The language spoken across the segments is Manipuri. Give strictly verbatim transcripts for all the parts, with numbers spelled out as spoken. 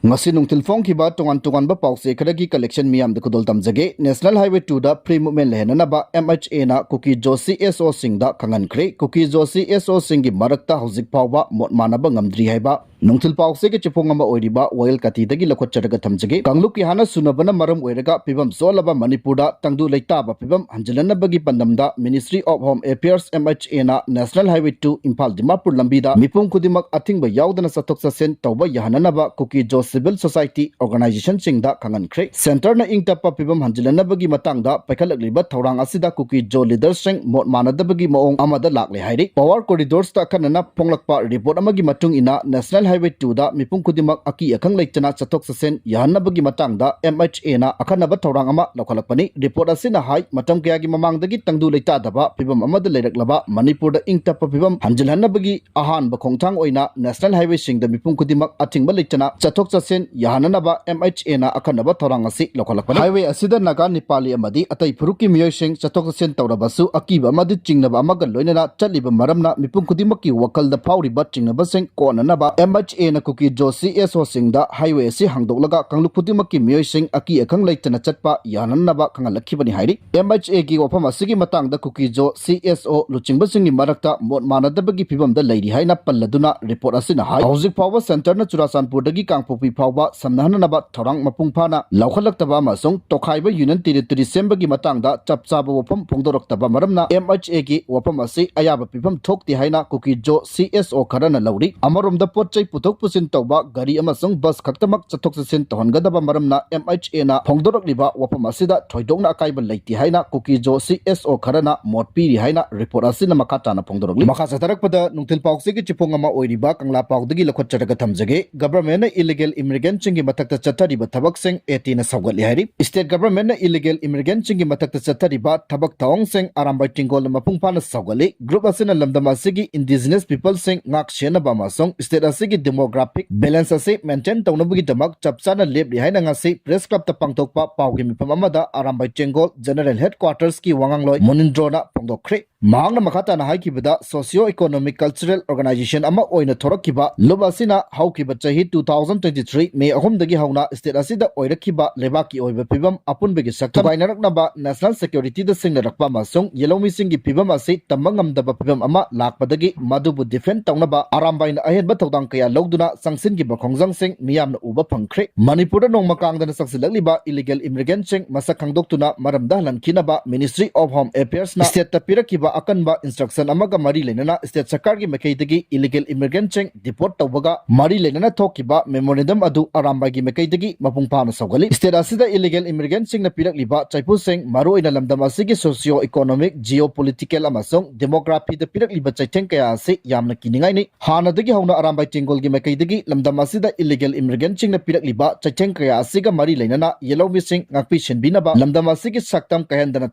ꯉꯁꯤ ꯅꯨꯡꯊꯤꯜ ꯐꯣꯡꯈꯤꯕ ꯇꯣꯉꯥꯟ ꯇꯣꯉꯥꯟꯕ ꯄꯥꯎꯆꯦ ꯈꯔꯒꯤ collection ꯃꯤꯌꯥꯝꯗ ꯈꯨꯗꯣꯜ ꯇꯝꯖꯒꯦ꯫ National Highway two the free movement ꯂꯩꯍꯟꯅꯅꯕ M H A ꯅ ꯀꯨꯀꯤ ꯖꯣ C S O ꯁꯤꯡꯗ ꯈꯪꯍꯟꯈ꯭ꯔꯦ꯫ ꯀꯨꯀꯤ ꯖꯣ C S O ꯁꯤꯡꯒꯤ ꯃꯔꯛꯇ ꯍꯧꯖꯤꯛ ꯐꯥꯎꯕ ꯃꯣꯠ ꯃꯥꯟꯅꯕ ꯉꯝꯗ꯭ꯔꯤ ꯍꯥꯏꯕ ꯅꯨꯡꯊꯤꯜ ꯄꯥꯎꯆꯦꯒꯤ ꯆꯦꯐꯣꯡ ꯑꯃ ꯑꯣꯏꯔꯤꯕ ꯋꯥꯌꯦꯜ ꯀꯥꯇꯤꯗꯒꯤ ꯂꯧꯈꯠꯆꯔꯒ ꯊꯝꯖꯒꯦ꯫ ꯀꯥꯡꯂꯨꯞꯀꯤ ꯍꯥꯟꯅ ꯁꯨꯅꯕꯅ ꯃꯔꯝ ꯑꯣꯏꯔꯒ ꯐꯤꯕꯝ ꯆꯣꯠꯂꯕ ꯃꯅꯤꯄꯨꯔꯗ ꯇꯪꯗꯨ ꯂꯩꯇꯥꯕ ꯐꯤꯕꯝ ꯍꯟꯖꯤꯜꯍꯟꯅꯕꯒꯤ ꯄꯥꯟꯗꯝꯗ Ministry of Home Affairs, M H A ꯅ National Highway two Imphal Dimapur ꯂꯝꯕꯤꯗ ꯃꯤꯄꯨꯝ ꯈꯨꯗꯤꯡꯃꯛ ꯑꯊꯤꯡꯕ ꯌꯥꯎꯗꯅ ꯆꯠꯊꯣꯛ ꯆꯠꯁꯤꯟ ꯇꯧꯕ ꯌꯥꯍꯟꯅꯅꯕ ꯀꯨꯀꯤ ꯖꯣ civil society organization ꯁꯤꯡꯗ ꯈꯪꯍꯟꯈ꯭ꯔꯦ꯫ Centre ꯅ ꯏꯪ ꯇꯞꯄ ꯐꯤꯕꯝ ꯍꯟꯖꯤꯜꯍꯟꯅꯕꯒꯤ ꯃꯇꯥꯡꯗ ꯄꯥꯏꯈꯠꯂꯛꯂꯤꯕ ꯊꯧꯔꯥꯡ ꯑꯁꯤꯗ ꯀꯨꯀꯤ ꯖꯣ leader ꯁꯤꯡ ꯃꯣꯠ ꯃꯥꯟꯅꯗꯕꯒꯤ ꯃꯑꯣꯡ ꯑꯃꯗ ꯂꯥꯛꯂꯦ ꯍꯥꯏꯔꯤ꯫ Power Corridors ꯇ ꯑꯈꯟꯅꯅ ꯐꯣꯡꯂꯛꯄ report ꯑꯃꯒꯤ ꯃꯇꯨꯡ ꯏꯟꯅ National Highway two ꯗ ꯃꯤꯄꯨꯝ ꯈꯨꯗꯤꯡꯃꯛ ꯑꯀꯤ ꯑꯈꯪ ꯂꯩꯇꯅ ꯆꯠꯊꯣꯛ ꯆꯠꯁꯤꯟ ꯌꯥꯍꯟꯅꯕꯒꯤ ꯃꯇꯥꯡꯗ M H A ꯅ ꯑꯈꯟꯅꯕ ꯊꯧꯔꯥꯡ ꯑꯃ ꯂꯧꯈꯠꯂꯛꯄꯅꯤ꯫ Report ꯑꯁꯤꯅ ꯍꯥꯏ, ꯃꯇꯝ ꯀꯌꯥꯒꯤ ꯃꯃꯥꯡꯗꯒꯤ ꯇꯪꯗꯨ ꯂꯩꯇꯥꯗꯕ ꯐꯤꯕꯝ ꯑꯃꯗ ꯂꯩꯔꯛꯂꯕ ꯃꯅꯤꯄꯨꯔꯗ ꯏꯪ ꯇꯞꯄ ꯐꯤꯕꯝ ꯍꯟꯖꯤꯜꯍꯟꯅꯕꯒꯤ ꯑꯍꯥꯟꯕ ꯈꯣꯡꯊꯥꯡ ꯑꯣꯏꯅ National Highway ꯁꯤꯡꯗ ꯃꯤꯄꯨꯝ ꯈꯨꯗꯤꯡꯃꯛ ꯑꯊꯤꯡꯕ ꯂꯩꯇꯅ ꯆꯠꯊꯣꯛ ꯆꯠꯁꯤꯟ ꯌꯥꯍꯟꯅꯅꯕ M H A ꯅ ꯑꯈꯟꯅꯕ ꯊꯧꯔꯥꯡ ꯑꯁꯤ ꯂꯧꯈꯠꯂꯛꯄꯅꯤ꯫ Highway ꯑꯁꯤꯗ ꯅꯥꯒꯥ, ꯅꯦꯄꯥꯂꯤ ꯑꯃꯗꯤ ꯑꯇꯩ ꯐꯨꯔꯨꯞꯀꯤ ꯃꯤꯑꯣꯏꯁꯤꯡ ꯆꯠꯊꯣꯛ ꯆꯠꯁꯤꯟ ꯇꯧꯔꯕꯁꯨ ꯑꯀꯤꯕ ꯑꯃꯗꯤ ꯆꯤꯡꯅꯕ ꯑꯃꯒ ꯂꯣꯏꯅꯅ ꯆꯠꯂꯤꯕ ꯃꯔꯝꯅ ꯃꯤꯄꯨꯝ ꯈꯨꯗꯤꯡꯃꯛꯀꯤ ꯋꯥꯈꯜꯗ ꯐꯥꯎꯔꯤꯕ ꯆꯤꯡꯅꯕꯁꯤꯡ ꯀꯣꯛꯍꯟꯅꯅꯕ M H A ꯅ ꯀꯨꯀꯤ ꯖꯣ C S O ꯁꯤꯡꯗ highway ꯑꯁꯤ ꯍꯥꯡꯗꯣꯛꯂꯒ ꯀꯥꯡꯂꯨꯞ ꯈꯨꯗꯤꯡꯃꯛꯀꯤ ꯃꯤꯑꯣꯏꯁꯤꯡ ꯑꯀꯤ ꯑꯈꯪ ꯂꯩꯇꯅ ꯆꯠꯄ ꯌꯥꯍꯟꯅꯕ ꯈꯪꯍꯜꯂꯛꯈꯤꯕꯅꯤ ꯍꯥꯏꯔꯤ꯫ M H A ꯒꯤ ꯋꯥꯐꯝ ꯑꯁꯤꯒꯤ ꯃꯇꯥꯡꯗ ꯀꯨꯀꯤ ꯖꯣ C S O ꯂꯨꯆꯤꯡꯕꯁꯤꯡꯒꯤ ꯃꯔꯛꯇ ꯃꯣꯠ ꯃꯥꯟꯅꯗꯕꯒꯤ ꯐꯤꯕꯝꯗ ꯂꯩꯔꯤ ꯍꯥꯏꯅ ꯄꯜꯂꯗꯨꯅ report ꯑꯁꯤꯅ ꯍꯥꯏ, ꯍꯧꯖꯤꯛ ꯐꯥꯎꯕ Centre ꯅ ꯆꯨꯔꯥꯆꯥꯟꯄꯨꯔꯗꯒꯤ ꯀꯥꯡꯄꯣꯛꯄꯤ ꯐꯥꯎꯕ ꯁꯝꯅꯍꯟꯅꯕ ꯊꯧꯔꯥꯡ ꯃꯄꯨꯡ ꯐꯥꯅ ꯂꯧꯈꯠꯂꯛꯇꯕ ꯑꯃꯁꯨꯡ ꯇꯣꯈꯥꯏꯕ Union Territory ꯁꯦꯝꯕꯒꯤ ꯃꯇꯥꯡꯗ ꯆꯞ ꯆꯥꯕ ꯋꯥꯐꯝ ꯐꯣꯡꯗꯣꯔꯛꯇꯕ ꯃꯔꯝꯅ M H A ꯒꯤ ꯋꯥꯐꯝ ꯑꯁꯤ ꯑꯌꯥꯕ ꯄꯤꯐꯝ ꯊꯣꯛꯇꯦ ꯍꯥꯏꯅ ꯀꯨꯀꯤ ꯖꯣ C S O ꯈꯔꯅ ꯂꯧꯔꯤ꯫ ꯑꯃꯔꯣꯝꯗ ꯄꯣꯠ ꯆꯩ ꯄꯨꯊꯣꯛ ꯄꯨꯁꯤꯟ ꯇꯧꯕ ꯒꯥꯔꯤ ꯑꯃꯁꯨꯡ bus ꯈꯛꯇꯃꯛ ꯆꯠꯊꯣꯛ ꯆꯠꯁꯤꯟ ꯇꯧꯍꯟꯒꯗꯕ ꯃꯔꯝꯅ M H A ꯅ ꯐꯣꯡꯗꯣꯔꯛꯂꯤꯕ ꯋꯥꯐꯝ ꯑꯁꯤꯗ ꯊꯣꯏꯗꯣꯛꯅ ꯑꯀꯥꯏꯕ ꯂꯩꯇꯦ ꯍꯥꯏꯅ ꯀꯨꯀꯤ ꯖꯣ C S O ꯈꯔꯅ ꯃꯣꯠ ꯄꯤꯔꯤ ꯍꯥꯏꯅ report ꯑꯁꯤꯅ ꯃꯈꯥ ꯇꯥꯅ ꯐꯣꯡꯗꯣꯔꯛꯂꯤ꯫ ꯃꯈꯥ ꯆꯠꯊꯔꯛꯄꯗ ꯅꯨꯡꯊꯤꯜ ꯄꯥꯎꯆꯦꯒꯤ ꯆꯦꯐꯣꯡ ꯑꯃ ꯑꯣꯏꯔꯤꯕ ꯀꯪꯂꯥ ꯄꯥꯎꯗꯒꯤ ꯂꯧꯈꯠꯆꯔꯒ ꯊꯝꯖꯒꯦ꯫ Government ꯅ illegal immigrant ꯁꯤꯡꯒꯤ ꯃꯊꯛꯇ ꯆꯠꯊꯔꯤꯕ ꯊꯕꯛꯁꯤꯡ ꯑꯦ ꯇꯤꯅ ꯁꯧꯒꯠꯂꯤ ꯍꯥꯏꯔꯤ꯫ State Government ꯅ illegal immigrant ꯁꯤꯡꯒꯤ ꯃꯊꯛꯇ ꯆꯠꯊꯔꯤꯕ ꯊꯕꯛ ꯊꯧꯑꯣꯡꯁꯤꯡ ꯑꯔꯥꯝꯕꯥꯏ ꯇꯦꯡꯒꯣꯜꯗ ꯃꯄꯨꯡ ꯐꯥꯅ ꯁꯧꯒꯠꯂꯤ꯫ Group ꯑꯁꯤꯅ ꯂꯝꯗꯝ ꯑꯁꯤꯒꯤ indigenous people ꯁꯤꯡ ꯉꯥꯛ ꯁꯦꯟꯅꯕ ꯑꯃꯁꯨꯡ state ꯑꯁꯤꯒꯤ demographic balance ꯑꯁꯤ maintain ꯇꯧꯅꯕꯒꯤꯗꯃꯛ ꯆꯞ ꯆꯥꯅ ꯂꯦꯞꯂꯤ ꯍꯥꯏꯅ ꯉꯁꯤ Press Club ꯇ ꯄꯥꯡꯊꯣꯛꯄ ꯄꯥꯎꯒꯤ ꯃꯤꯐꯝ ꯑꯃꯗ ꯑꯔꯥꯝꯕꯥꯏ ꯇꯦꯡꯒꯣꯜ General Headquarters ꯀꯤ ꯋꯥꯉꯥꯡꯂꯣꯏ ꯃꯨꯅꯤꯟꯗ꯭ꯔꯣꯅ ꯐꯣꯡꯗꯣꯛꯈ꯭ꯔꯦ꯫ ꯃꯍꯥꯛꯅ ꯃꯈꯥ ꯇꯥꯅ ꯍꯥꯏꯈꯤꯕꯗ, socio economic cultural organization ꯑꯃ ꯑꯣꯏꯅ ꯊꯣꯔꯛꯈꯤꯕ ꯂꯨꯞ ꯑꯁꯤꯅ ꯍꯧꯈꯤꯕ ꯆꯍꯤ two thousand twenty three ꯊꯥꯔꯛꯇ꯭ꯔꯤ꯫ ꯃꯦ ꯑꯍꯨꯝꯗꯒꯤ ꯍꯧꯅ state ꯑꯁꯤꯗ ꯑꯣꯏꯔꯛꯈꯤꯕ ꯂꯩꯕꯥꯛꯀꯤ ꯑꯣꯏꯕ ꯐꯤꯕꯝ ꯑꯄꯨꯟꯕꯒꯤ ꯁꯛꯇꯝ ꯊꯨꯒꯥꯏꯅꯔꯛꯅꯕ national securityꯗ ꯁꯤꯡꯅꯔꯛꯄ ꯑꯃꯁꯨꯡ ꯌꯦꯂꯧꯃꯤꯁꯤꯡꯒꯤ ꯐꯤꯕꯝ ꯑꯁꯤ ꯇꯝꯕ ꯉꯝꯗꯕ ꯐꯤꯕꯝ ꯑꯃ ꯂꯥꯛꯄꯗꯒꯤ ꯃꯗꯨꯕꯨ defend ꯇꯧꯅꯕ ꯑꯔꯥꯝꯕꯥꯏꯅ ꯑꯍꯦꯟꯕ ꯊꯧꯗꯥꯡ ꯀꯌꯥ ꯂꯧꯗꯨꯅ ꯆꯪꯁꯤꯟꯈꯤꯕ ꯈꯣꯡꯖꯪꯁꯤꯡ ꯃꯤꯌꯥꯝꯅ ꯎꯕ ꯐꯪꯈ꯭ꯔꯦ꯫ ꯃꯅꯤꯄꯨꯔꯗ ꯅꯣꯡꯃ ꯀꯥꯡꯗꯅ ꯆꯪꯁꯤꯜꯂꯛꯂꯤꯕ illegal immigrantꯁꯤꯡ ꯃꯁꯛ ꯈꯪꯗꯣꯛꯇꯨꯅ ꯃꯔꯝꯗ ꯍꯜꯍꯟꯈꯤꯅꯕ Ministry of Home Affairsꯅ stateꯇ ꯄꯤꯔꯛꯈꯤꯕ ꯑꯀꯟꯕ instruction ꯑꯃꯒ ꯃꯔꯤ ꯂꯩꯅꯅ state ꯁꯔꯀꯥꯔꯒꯤ ꯃꯥꯏꯀꯩꯗꯒꯤ illegal immigrantꯁꯤꯡ deport ꯇꯧꯕꯒ ꯃꯔꯤ ꯂꯩꯅꯅ ꯊꯣꯛꯈꯤꯕ memorandum ꯑꯗꯨ ꯑꯔꯥꯝꯕꯥꯏꯒꯤ ꯃꯥꯏꯀꯩꯗꯒꯤ ꯃꯄꯨꯡ ꯐꯥꯅ ꯁꯧꯒꯠꯂꯤ꯫ State ꯑꯁꯤꯗ illegal immigrantꯁꯤꯡꯅ ꯄꯤꯔꯛꯂꯤꯕ ꯆꯩꯐꯨꯁꯤꯡ, ꯃꯔꯨꯑꯣꯏꯅ ꯂꯝꯗꯝ ꯑꯁꯤꯒꯤ socio economic, geopolitical ꯑꯃꯁꯨꯡ demographyꯗ ꯄꯤꯔꯛꯂꯤꯕ ꯆꯩꯊꯦꯡ ꯀꯌꯥ ꯑꯁꯤ ꯌꯥꯝꯅ ꯀꯤꯅꯤꯡꯉꯥꯏꯅꯤ꯫ ꯍꯥꯟꯅꯗꯒꯤ ꯍꯧꯅ ꯑꯔꯥꯝꯕꯥꯏ ꯇꯦꯡꯒꯣꯜꯒꯤ ꯃꯥꯏꯀꯩꯗꯒꯤ ꯂꯝꯗꯝ ꯑꯁꯤꯗ illegal immigrantꯁꯤꯡꯅ ꯄꯤꯔꯛꯂꯤꯕ ꯆꯩꯊꯦꯡ ꯀꯌꯥ ꯑꯁꯤꯒ ꯃꯔꯤ ꯂꯩꯅꯅ ꯌꯦꯂꯧꯃꯤꯁꯤꯡ ꯉꯥꯛꯄꯤ ꯁꯦꯟꯕꯤꯅꯕ, ꯂꯝꯗꯝ ꯑꯁꯤꯒꯤ ꯁꯛꯇꯝ ꯀꯥꯏꯍꯟꯗꯅ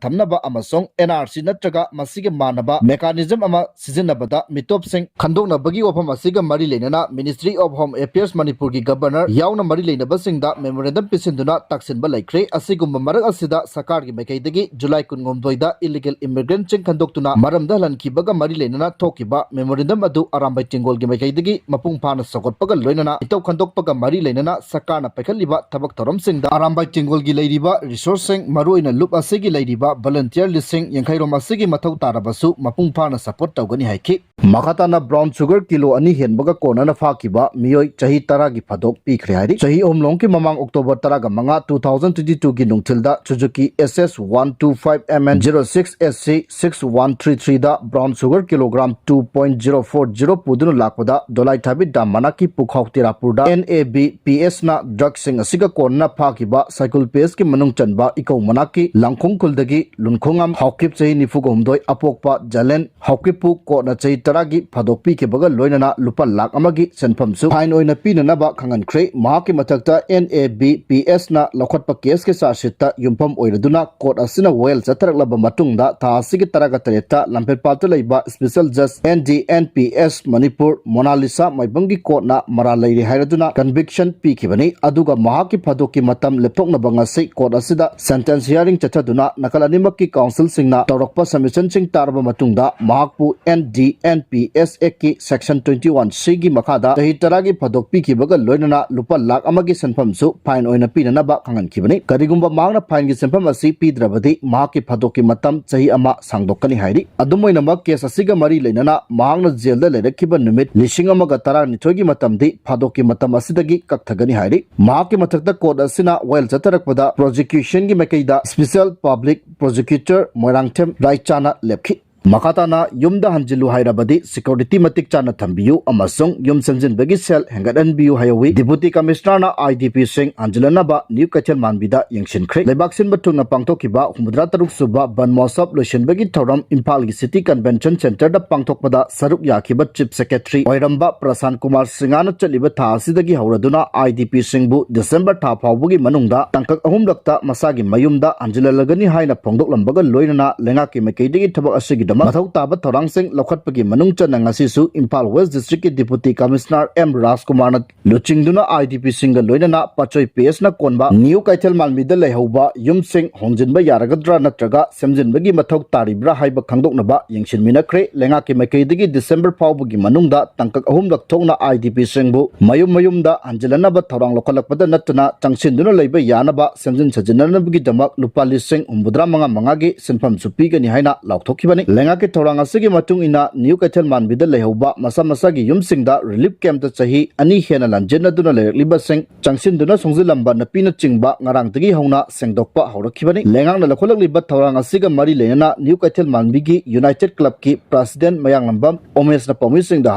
ꯊꯝꯅꯕ ꯑꯃꯁꯨꯡ NRC ꯅꯠꯇ꯭ꯔꯒ ꯃꯁꯤꯒ ꯃꯥꯟꯅꯕ mechanism ꯑꯃ ꯁꯤꯖꯤꯟꯅꯕꯗ ꯃꯤꯇꯣꯞꯁꯤꯡ ꯈꯟꯗꯣꯛꯅꯕꯒꯤ ꯋꯥꯐꯝ ꯑꯁꯤꯒ ꯃꯔꯤ ꯂꯩꯅꯅ Ministry of Home Affairs ꯃꯅꯤꯄꯨꯔꯒꯤ Governor ꯌꯥꯎꯅ ꯃꯔꯤ ꯂꯩꯅꯕꯁꯤꯡꯗ memorandum ꯄꯤꯁꯤꯟꯗꯨꯅ ꯇꯥꯛꯁꯤꯟꯕ ꯂꯩꯈ꯭ꯔꯦ꯫ ꯑꯁꯤꯒꯨꯝꯕ ꯃꯔꯛ ꯑꯁꯤꯗ ꯁꯔꯀꯥꯔꯒꯤ ꯃꯥꯏꯀꯩꯗꯒꯤ July ꯀꯨꯟꯍꯨꯝꯗꯣꯏꯗ illegal immigrantꯁꯤꯡ ꯈꯟꯗꯣꯛꯇꯨꯅ ꯃꯔꯝꯗ ꯍꯜꯍꯟꯈꯤꯕꯒ ꯃꯔꯤ ꯂꯩꯅꯅ ꯊꯣꯛꯈꯤꯕ memorandum ꯑꯗꯨ ꯑꯔꯥꯝꯕꯥꯏ ꯇꯦꯡꯒꯣꯜꯒꯤ ꯃꯥꯏꯀꯩꯗꯒꯤ ꯃꯄꯨꯡ ꯐꯥꯅ ꯁꯧꯒꯠꯄꯒ ꯂꯣꯏꯅꯅ ꯃꯤꯇꯧ ꯈꯟꯗꯣꯛꯄꯒ ꯃꯔꯤ ꯂꯩꯅꯅ ꯁꯔꯀꯥꯔꯅ ꯄꯥꯏꯈꯠꯂꯤꯕ ꯊꯕꯛ ꯊꯧꯔꯝꯁꯤꯡꯗ ꯑꯔꯥꯝꯕꯥꯏ ꯇꯦꯡꯒꯣꯜꯒꯤ ꯂꯩꯔꯤꯕ resourceꯁꯤꯡ, ꯃꯔꯨꯑꯣꯏꯅ ꯂꯨꯞ ꯑꯁꯤꯒꯤ ꯂꯩꯔꯤꯕ volunteer ꯂꯤꯁꯤꯡ ꯌꯥꯡꯈꯩ ꯔꯣꯝ ꯑꯁꯤꯒꯤ ꯃꯊꯧ ꯇꯥꯔꯕꯁꯨ ꯃꯄꯨꯡ ꯐꯥꯅ support ꯇꯧꯒꯅꯤ ꯍꯥꯏꯈꯤ꯫ ꯃꯈꯥ ꯇꯥꯅ brown sugar ꯀꯤꯂꯣ ꯑꯅꯤ ꯍꯦꯟꯕꯒ ꯀꯣꯟꯅꯅ ꯐꯥꯈꯤꯕ ꯃꯤꯑꯣꯏ ꯆꯍꯤ ꯇꯔꯥꯒꯤ ꯐꯥꯗꯣꯛ ꯄꯤꯈ꯭ꯔꯦ ꯍꯥꯏꯔꯤ꯫ ꯆꯍꯤ ꯑꯍꯨꯝꯂꯣꯝꯒꯤ ꯃꯃꯥꯡ October ꯇꯔꯥꯒ ꯃꯉꯥ, two thousand twenty twoꯒꯤ ꯅꯨꯡꯊꯤꯜꯗ Suzuki S S one two five M N zero six S C six one three threeꯗ brown sugar kilogram two point zero four zero ꯄꯨꯗꯨꯅ ꯂꯥꯛꯄꯗ ꯗꯣꯂꯥꯏꯊꯥꯕꯤ ꯗꯥꯝ ꯃꯅꯥꯛꯀꯤ ꯄꯨꯈꯥꯎ ꯇꯤꯔꯥꯄꯨꯔꯗ NABPSꯅ drugꯁꯤꯡ ꯑꯁꯤꯒ ꯀꯣꯟꯅꯅ ꯐꯥꯈꯤꯕ ꯁꯥꯏꯀꯨꯜ pageꯀꯤ ꯃꯅꯨꯡ ꯆꯟꯕ ꯏꯀꯧ ꯃꯅꯥꯛꯀꯤ ꯂꯥꯡꯈꯣꯡ ꯈꯨꯜꯗꯒꯤ ꯂꯨꯟꯈꯣꯡꯉꯝ ꯍꯥꯎꯀꯤꯞ, ꯆꯍꯤ ꯅꯤꯐꯨꯒ ꯍꯨꯝꯗꯣꯏ, ꯑꯄꯣꯛꯄ ꯖꯂꯦꯟ ꯍꯥꯎꯀꯤꯞꯄꯨ ꯀꯣꯔꯠꯅ ꯆꯍꯤ ꯇꯔꯥꯒꯤ ꯐꯥꯗꯣꯛ ꯄꯤꯈꯤꯕꯒ ꯂꯣꯏꯅꯅ ꯂꯨꯄꯥ ꯂꯥꯈ ꯑꯃꯒꯤ ꯁꯦꯟꯐꯝꯁꯨ fine ꯑꯣꯏꯅ ꯄꯤꯅꯅꯕ ꯈꯪꯍꯟꯈ꯭ꯔꯦ꯫ ꯃꯍꯥꯛꯀꯤ ꯃꯊꯛꯇ NABPSꯅ ꯂꯧꯈꯠꯄ caseꯀꯤ charge sheetꯇ ꯌꯨꯝꯐꯝ ꯑꯣꯏꯔꯗꯨꯅ ꯀꯣꯔꯠ ꯑꯁꯤꯅ ꯋꯥꯌꯦꯜ ꯆꯠꯊꯔꯛꯂꯕ ꯃꯇꯨꯡꯗ ꯊꯥ ꯑꯁꯤꯒꯤ ꯇꯔꯥꯒ ꯇꯔꯦꯠꯇ ꯂꯝꯐꯦꯜꯄꯥꯠꯇ ꯂꯩꯕ special judge NDNPS Manipur Monalisa ꯃꯥꯏꯕꯝꯒꯤ ꯀꯣꯔꯠꯅ ꯃꯔꯥꯜ ꯂꯩꯔꯦ ꯍꯥꯏꯔꯗꯨꯅ conviction ꯄꯤꯈꯤꯕꯅꯤ꯫ ꯑꯗꯨꯒ ꯃꯍꯥꯛꯀꯤ ꯐꯥꯗꯣꯛꯀꯤ ꯃꯇꯝ ꯂꯦꯞꯊꯣꯛꯅꯕ ꯉꯁꯤ ꯀꯣꯔꯠ ꯑꯁꯤꯗ sentence hearing ꯆꯠꯊꯗꯨꯅ ꯅꯥꯀꯜ ꯑꯅꯤꯃꯛꯀꯤ counselꯁꯤꯡꯅ ꯇꯧꯔꯛꯄ submissionꯁꯤꯡ ꯇꯥꯔꯕ ꯃꯇꯨꯡꯗ ꯃꯍꯥꯛꯄꯨ NDNPS Actꯀꯤ section twenty one Cꯒꯤ ꯃꯈꯥꯗ ꯆꯍꯤ ꯇꯔꯥꯒꯤ ꯐꯥꯗꯣꯛ ꯄꯤꯈꯤꯕꯒ ꯂꯣꯏꯅꯅ ꯂꯨꯄꯥ ꯂꯥꯈ ꯑꯃꯒꯤ ꯁꯦꯟꯐꯝꯁꯨ ꯐꯥꯏꯟ ꯑꯣꯏꯅ ꯄꯤꯅꯅꯕ ꯈꯪꯍꯟꯈꯤꯕꯅꯤ꯫ ꯀꯔꯤꯒꯨꯝꯕ ꯃꯍꯥꯛꯅ ꯐꯥꯏꯟꯒꯤ ꯁꯦꯟꯐꯝ ꯑꯁꯤ ꯄꯤꯗ꯭ꯔꯕꯗꯤ ꯃꯍꯥꯛꯀꯤ ꯐꯥꯗꯣꯛꯀꯤ ꯃꯇꯝ ꯆꯍꯤ ꯑꯃ ꯁꯥꯡꯗꯣꯛꯀꯅꯤ ꯍꯥꯏꯔꯤ꯫ ꯑꯗꯨꯝ ꯑꯣꯏꯅꯃꯛ, ꯀꯦꯁ ꯑꯁꯤꯒ ꯃꯔꯤ ꯂꯩꯅꯅ ꯃꯍꯥꯛꯅ ꯖꯦꯜꯗ ꯂꯩꯔꯛꯈꯤꯕ ꯅꯨꯃꯤꯠ ꯂꯤꯁꯤꯡ ꯑꯃꯒ ꯇꯔꯥꯅꯤꯊꯣꯏꯒꯤ ꯃꯇꯝꯗꯤ ꯐꯥꯗꯣꯛꯀꯤ ꯃꯇꯝ ꯑꯁꯤꯗꯒꯤ ꯀꯛꯊꯒꯅꯤ ꯍꯥꯏꯔꯤ꯫ ꯃꯍꯥꯛꯀꯤ ꯃꯊꯛꯇ ꯀꯣꯔꯠ ꯑꯁꯤꯅ ꯋꯥꯌꯦꯜ ꯆꯠꯊꯔꯛꯄꯗ ꯄ꯭ꯔꯣꯁꯤꯀ꯭ꯌꯨꯁꯟꯒꯤ ꯃꯥꯏꯀꯩꯗ ꯁ꯭ꯄꯦꯁꯤꯌꯦꯜ ꯄꯕ꯭ꯂꯤꯛ ꯄ꯭ꯔꯣꯁꯤꯀ꯭ꯌꯨꯇꯔ ꯃꯣꯏꯔꯥꯡꯊꯦꯝ ꯔꯥꯏꯆꯥꯅ ꯂꯦꯞꯈꯤ꯫ ꯃꯈꯥ ꯇꯥꯅ, ꯌꯨꯝꯗ ꯍꯟꯖꯤꯜꯂꯨ ꯍꯥꯏꯔꯕꯗꯤ ꯁꯦꯀ꯭ꯌꯨꯔꯤꯇꯤ ꯃꯇꯤꯛ ꯆꯥꯅ ꯊꯝꯕꯤꯌꯨ ꯑꯃꯁꯨꯡ ꯌꯨꯝ ꯁꯦꯝꯖꯤꯟꯕꯒꯤ ꯁꯦꯜ ꯍꯦꯟꯒꯠꯍꯟꯕꯤꯌꯨ ꯍꯥꯏꯍꯧꯋꯤ꯫ ꯗꯤꯄꯨꯇꯤ ꯀꯃꯤꯁꯅꯔꯅ ꯑꯥꯏ ꯗꯤ ꯄꯤꯁꯤꯡ ꯍꯟꯖꯤꯜꯂꯅꯕ ꯅ꯭ꯌꯨ ꯀꯩꯊꯦꯜ ꯃꯥꯟꯕꯤꯗ ꯌꯦꯡꯁꯤꯟꯈ꯭ꯔꯦ꯫ ꯂꯩꯕꯥꯛ ꯁꯤꯟꯕ ꯊꯨꯡꯅ ꯄꯥꯡꯊꯣꯛꯈꯤꯕ ꯍꯨꯝꯐꯨꯇꯔꯥ ꯇꯔꯨꯛ ꯁꯨꯕ ꯕꯟ ꯃꯍꯣꯠꯁꯕ ꯂꯣꯏꯁꯤꯟꯕꯒꯤ ꯊꯧꯔꯝ ꯏꯝꯐꯥꯜꯒꯤ ꯁꯤꯇꯤ ꯀꯟꯚꯦꯟꯁꯟ ꯁꯦꯟꯇꯔꯗ ꯄꯥꯡꯊꯣꯛꯄꯗ ꯁꯔꯨꯛ ꯌꯥꯈꯤꯕ ꯆꯤꯐ ꯁꯦꯀ꯭ꯔꯦꯇꯔꯤ ꯑꯣꯏꯔꯝꯕ ꯄ꯭ꯔꯁꯥꯟ ꯀꯨꯃꯥꯔ ꯁꯤꯡꯍꯅ ꯆꯠꯂꯤꯕ ꯊꯥ ꯑꯁꯤꯗꯒꯤ ꯍꯧꯔꯗꯨꯅ ꯑꯥꯏ ꯗꯤ ꯄꯤꯁꯤꯡꯕꯨ ꯗꯤꯁꯦꯝꯕꯔ ꯊꯥ ꯐꯥꯎꯕꯒꯤ ꯃꯅꯨꯡꯗ ꯇꯥꯡꯀꯛ ꯑꯍꯨꯝꯂꯛꯇ ꯃꯁꯥꯒꯤ ꯃꯌꯨꯝꯗ ꯍꯟꯖꯤꯜꯍꯜꯂꯒꯅꯤ ꯍꯥꯏꯅ ꯐꯣꯡꯗꯣꯛꯂꯝꯕꯒ ꯂꯣꯏꯅꯅ ꯂꯩꯉꯥꯛꯀꯤ ꯃꯥꯏꯀꯩꯗꯒꯤ ꯊꯕꯛ ꯑꯁꯤꯒꯤꯗꯃꯛ ꯃꯊꯧ ꯇꯥꯕ ꯊꯧꯔꯥꯡꯁꯤꯡ ꯂꯧꯈꯠꯄꯒꯤ ꯃꯅꯨꯡ ꯆꯟꯅ ꯉꯁꯤꯁꯨ ꯏꯝꯐꯥꯜ ꯋꯦꯁ ꯗꯤꯁꯇ꯭ꯔꯤꯛꯀꯤ ꯗꯤꯄꯨꯇꯤ ꯀꯃꯤꯁꯅꯔ ꯑꯦꯝ ꯔꯥꯖꯀꯨꯃꯥꯔꯅ ꯂꯨꯆꯤꯡꯗꯨꯅ ꯑꯥꯏ ꯗꯤ ꯄꯤꯁꯤꯡꯒ ꯂꯣꯏꯅꯅ ꯄꯥꯠꯁꯣꯏ ꯄꯤ ꯑꯦꯁꯅ ꯀꯣꯟꯕ ꯅ꯭ꯌꯨ ꯀꯩꯊꯦꯜ ꯃꯥꯟꯕꯤꯗ ꯂꯩꯍꯧꯕ ꯌꯨꯝꯁꯤꯡ ꯍꯣꯡꯖꯤꯟꯕ ꯌꯥꯔꯒꯗ꯭ꯔꯥ ꯅꯠꯇ꯭ꯔꯒ ꯁꯦꯝꯖꯤꯟꯕꯒꯤ ꯃꯊꯧ ꯇꯥꯔꯤꯕ꯭ꯔꯥ ꯍꯥꯏꯕ ꯈꯪꯗꯣꯛꯅꯕ ꯌꯦꯡꯁꯤꯟꯃꯤꯟꯅꯈ꯭ꯔꯦ꯫ ꯂꯩꯉꯥꯛꯀꯤ ꯃꯥꯏꯀꯩꯗꯒꯤ ꯗꯤꯁꯦꯝꯕꯔ ꯐꯥꯎꯕꯒꯤ ꯃꯅꯨꯡꯗ ꯇꯥꯡꯀꯛ ꯑꯍꯨꯝꯂꯛ ꯊꯣꯛꯅ ꯑꯥꯏ ꯗꯤ ꯄꯤꯁꯤꯡꯕꯨ ꯃꯌꯨꯝ ꯃꯌꯨꯝꯗ ꯍꯟꯖꯤꯜꯍꯟꯅꯕ ꯊꯧꯔꯥꯡ ꯂꯧꯈꯠꯂꯛꯄꯗ ꯅꯠꯇꯅ ꯆꯪꯁꯤꯟꯗꯨꯅ ꯂꯩꯕ ꯌꯥꯅꯕ ꯁꯦꯝꯖꯤꯟ ꯁꯥꯖꯤꯟꯅꯅꯕꯒꯤꯗꯃꯛ ꯂꯨꯄꯥ ꯂꯤꯁꯤꯡ ꯍꯨꯝꯐꯨꯇꯔꯥ ꯃꯉꯥ ꯃꯉꯥꯒꯤ ꯁꯦꯟꯐꯝꯁꯨ ꯄꯤꯒꯅꯤ ꯍꯥꯏꯅ ꯂꯥꯎꯊꯣꯛꯈꯤꯕꯅꯤ꯫ ꯂꯩꯉꯥꯛꯀꯤ ꯊꯧꯔꯥꯡ ꯑꯁꯤꯒꯤ ꯃꯇꯨꯡ ꯏꯟꯅ ꯅ꯭ꯌꯨ ꯀꯩꯊꯦꯜ ꯃꯥꯟꯕꯤꯗ ꯂꯩꯍꯧꯕ ꯃꯁꯥ ꯃꯁꯥꯒꯤ ꯌꯨꯝꯁꯤꯡꯗ ꯔꯤꯂꯤꯐ ꯀꯦꯝꯞꯇ ꯆꯍꯤ ꯑꯅꯤ ꯍꯦꯟꯅ ꯂꯥꯟꯖꯦꯟꯅꯗꯨꯅ ꯂꯩꯔꯛꯂꯤꯕꯁꯤꯡ ꯆꯪꯁꯤꯟꯗꯨꯅ ꯁꯣꯡꯖꯤꯜꯂꯝꯕ ꯅꯨꯄꯤꯅꯆꯤꯡꯕ ꯉꯔꯥꯡꯗꯒꯤ ꯍꯧꯅ ꯁꯦꯡꯗꯣꯛꯄ ꯍꯧꯔꯛꯈꯤꯕꯅꯤ꯫ ꯂꯩꯉꯥꯛꯅ ꯂꯧꯈꯠꯂꯛꯂꯤꯕ ꯊꯧꯔꯥꯡ ꯑꯁꯤꯒ ꯃꯔꯤ ꯂꯩꯅꯅ ꯅ꯭ꯌꯨ ꯀꯩꯊꯦꯜ ꯃꯥꯟꯕꯤꯒꯤ ꯌꯨꯅꯥꯏꯇꯦꯗ ꯀ꯭ꯂꯕꯀꯤ ꯄ꯭ꯔꯁꯤꯗꯦꯟ ꯃꯌꯥꯡꯂꯝꯕꯝ ꯎꯃꯦꯁꯅ ꯄꯥꯎꯃꯤꯁꯤꯡꯗ